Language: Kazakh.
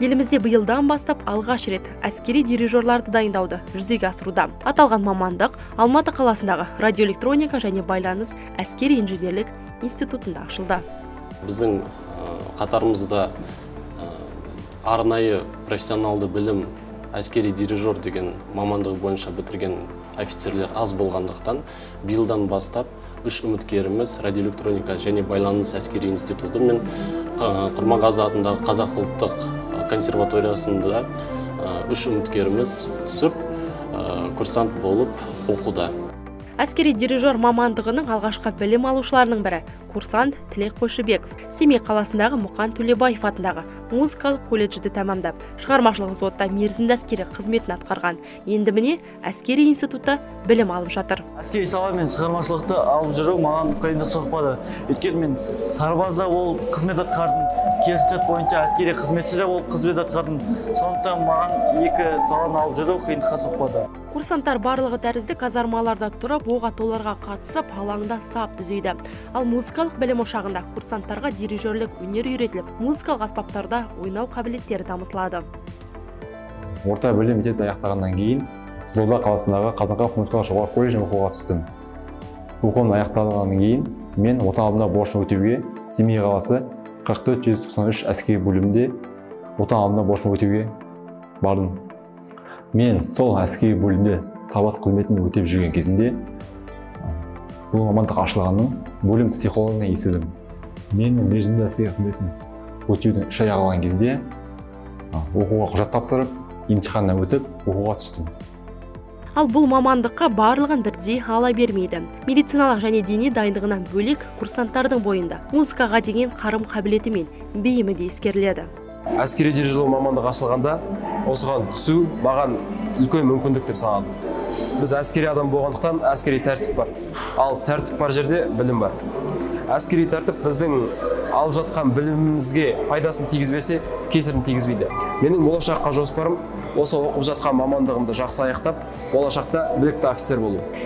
Елімізде биылдан бастап алғаш рет әскери дирижерларды дайындауды жүзеге асыруда. Аталған мамандық Алматы қаласындағы радиоэлектроника және байланыс әскери инженерлік институтында ашылды. Біздің қатарымызда арнайы профессионалды білім әскери дирижер деген мамандығы бойынша бітірген офицерлер аз болғандықтан, биылдан бастап үш үміткеріміз радиоэлектроника және байланыс әскери институты мен Құрманғазы атындағы Қазақ ұлттық консерваториясында үш үміткеріміз түсіп, курсант болып оқуда. Әскери дирижер мамандығының алғашқы білім алушыларының бірі курсант Тілек Қойшыбеков Семей қаласындағы Мұқан Төлебаев атындағы музыкалық колледжді тәмамдап, шығармашылық взводта мерзімді әскери қызметін атқарған. Енді міне әскери институтта білім алып жатыр. Әскери сала мен шығармашылықты алып жүру маған қиындық соқпады. Өйткені мен сарбазда болып қызмет атқардым, келісімшарт бойынша әскери қызметші де болып қызмет атқардым. Сондықтан маған екі саланы алып жүру қиындыққа соқпады. Курсанттар барлығы тәрізді казармаларда тұрып, оқ атуларға қатысып, алаңда сап түзейді. Ал музыкалық білім ошағында курсанттарға дирижерлік өнер үйретіліп, музыкалық аспаптарда ойнау қабілеттері дамытылады. Орта білім мектепті аяқтағаннан кейін Қызылорда қаласындағы Қазанғап музыкалық жоғары колледжіне оқуға түстім. Оқуым аяқталғаннан кейін мен Отан алдында борышын өтеуге Семей қаласы 4493 әскери бөлімінде Отан алдында борышын өтеуге бардым. Мен сол әскери бөлімде сарбаз қызметін өтеп жүрген кезімде бұл мамандық ашылғанын бөлім психологынан естідім. Мен мерзімді әскери қызметін өтеудің 3 ай қалған кезде оқуға құжат тапсырып, емтиханнан өтіп, оқуға түстім. Ал бұл мамандыққа барлығын бірдей ала бермейді. Медициналық және дене дайындығынан бөлек курсанттардың бойында музыкаға деген қарым қабілеті мен бейімі де ескеріледі. Әскери дирижер мамандығы ашылғанда осыған түсу маған үлкен мүмкіндік деп санадым. Біз әскери адам болғандықтан әскери тәртіп бар. Ал тәртіп бар жерде білім бар. Әскери тәртіп біздің алып жатқан білімімізге пайдасын тигізбесе, кесірін тигізбейді. Менің болашаққа жоспарым осы оқып жатқан мамандығымды жақсы аяқтап, болашақта білікті офицер болу.